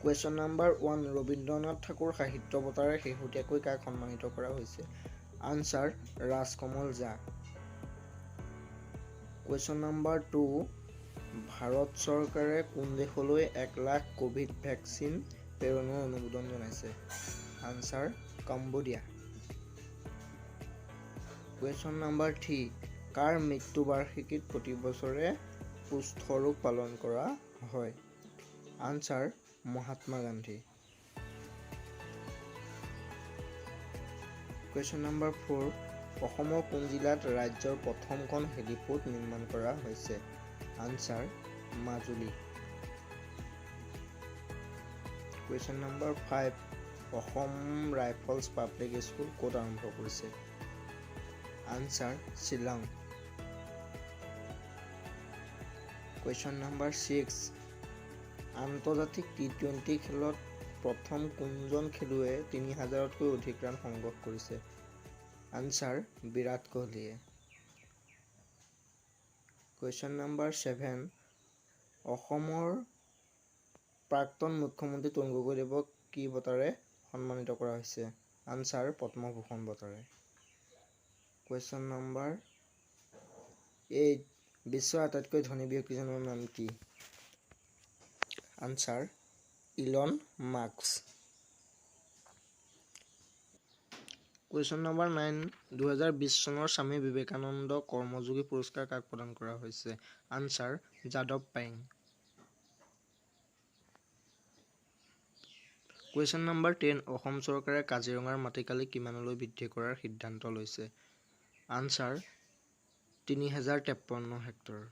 Question number 1, Rabindranath Thakur সাহিত্য বঁটাৰে শেহতীয়াকৈ কাক সন্মানিত কৰা হৈছে? Answer Rajkamal Jha. Question number 2, Bharat চৰকাৰে কোন দেশলৈ 1 লাখ ক'ভিড ভেকচিন প্ৰেৰণৰ অনুমোদন জনাইছে? Answer Cambodia. Question number 3, কাৰ মৃত্যু বাৰ্ষিকীত প্ৰতি বছৰে কুষ্ঠৰোগ পালন কৰা হয়? Answer Mahatma Gandhi. Question number 4, অসমৰ কোন জিলাত ৰাজ্যৰ প্ৰথমখন হেলিপ'ৰ্ট নিৰ্মাণ কৰা হৈছে? Answer Majuli. Question number 5, Assam rifles public school ক'ত আৰম্ভ কৰিছে? Answer Shillong. Question number 6, আন্তৰ্জাতিক টি-20 খেলত প্ৰথম কোনজন খেলুৱৈয়ে 3000তকৈ অধিক ৰান সংগ্ৰহ কৰিছে? আনচাৰ বিৰাট কোহলিয়ে। কুৱেশ্যন নম্বৰ 7, অসমৰ প্ৰাক্তন মুখ্যমন্ত্ৰী তৰুণ গগৈদেৱক কি বঁটাৰে সন্মানিত কৰা হৈছে? আনচাৰ পদ্মভূষণ বঁটাৰে। কুৱেশ্যন নম্বৰ 8, বিশ্বৰ আটাইতকৈ ধনী ব্যক্তিজনৰ নাম কি? Answer Elon Musk. Question number 9, 2020 চনৰ স্বামী বিবেকানন্দ কৰ্মযোগী পুৰস্কাৰ কাক প্ৰদান কৰা হৈছে? Answer Jadav Payeng. Question number 10, Assam চৰকাৰে কাজিৰঙাৰ মাটিকালি কিমানলৈ বৃদ্ধি কৰাৰ সিদ্ধান্ত লৈছে? Answer 3053 hectare.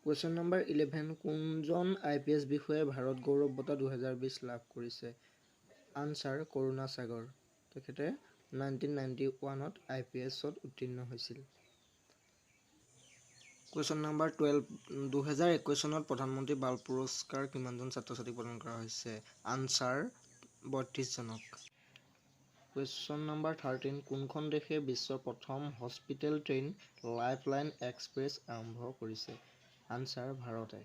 Question number 11, কোনজন আই পি এছ বিষয়াই ভাৰত গৌৰৱ বঁটা 2020 লাভ কৰিছে? আনচাৰ কৰুণা সাগৰ। তেখেতে 1991ত আই পি এছত উত্তীৰ্ণ হৈছিল। কুৱেশ্যন নম্বৰ 12, 2021 চনত প্ৰধানমন্ত্ৰী বাল পুৰস্কাৰ কিমানজন ছাত্ৰ-ছাত্ৰীক প্ৰদান কৰা হৈছে? আনচাৰ 32জনক। কুৱেশ্যন নম্বৰ 13, কোনখন দেশে বিশ্বৰ প্ৰথম hospital train life line express আৰম্ভ কৰিছে? আনচাৰ ভাৰতে।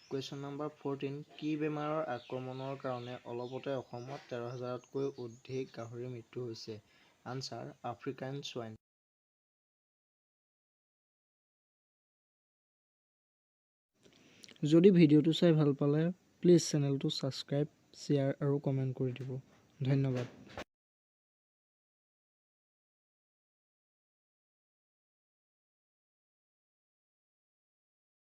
কুৱেশ্যন নম্বৰ 14, কি বেমাৰৰ আক্ৰমণৰ কাৰণে অলপতে অসমত 13,000তকৈ অধিক গাহৰিৰ মৃত্যু হৈছে? Answer African swine. যদি ভিডিঅ'টো চাই ভাল পালে প্লিজ চেনেলটো ছাবস্ক্ৰাইব, শ্বেয়াৰ আৰু কমেণ্ট কৰি দিব। ধন্যবাদ।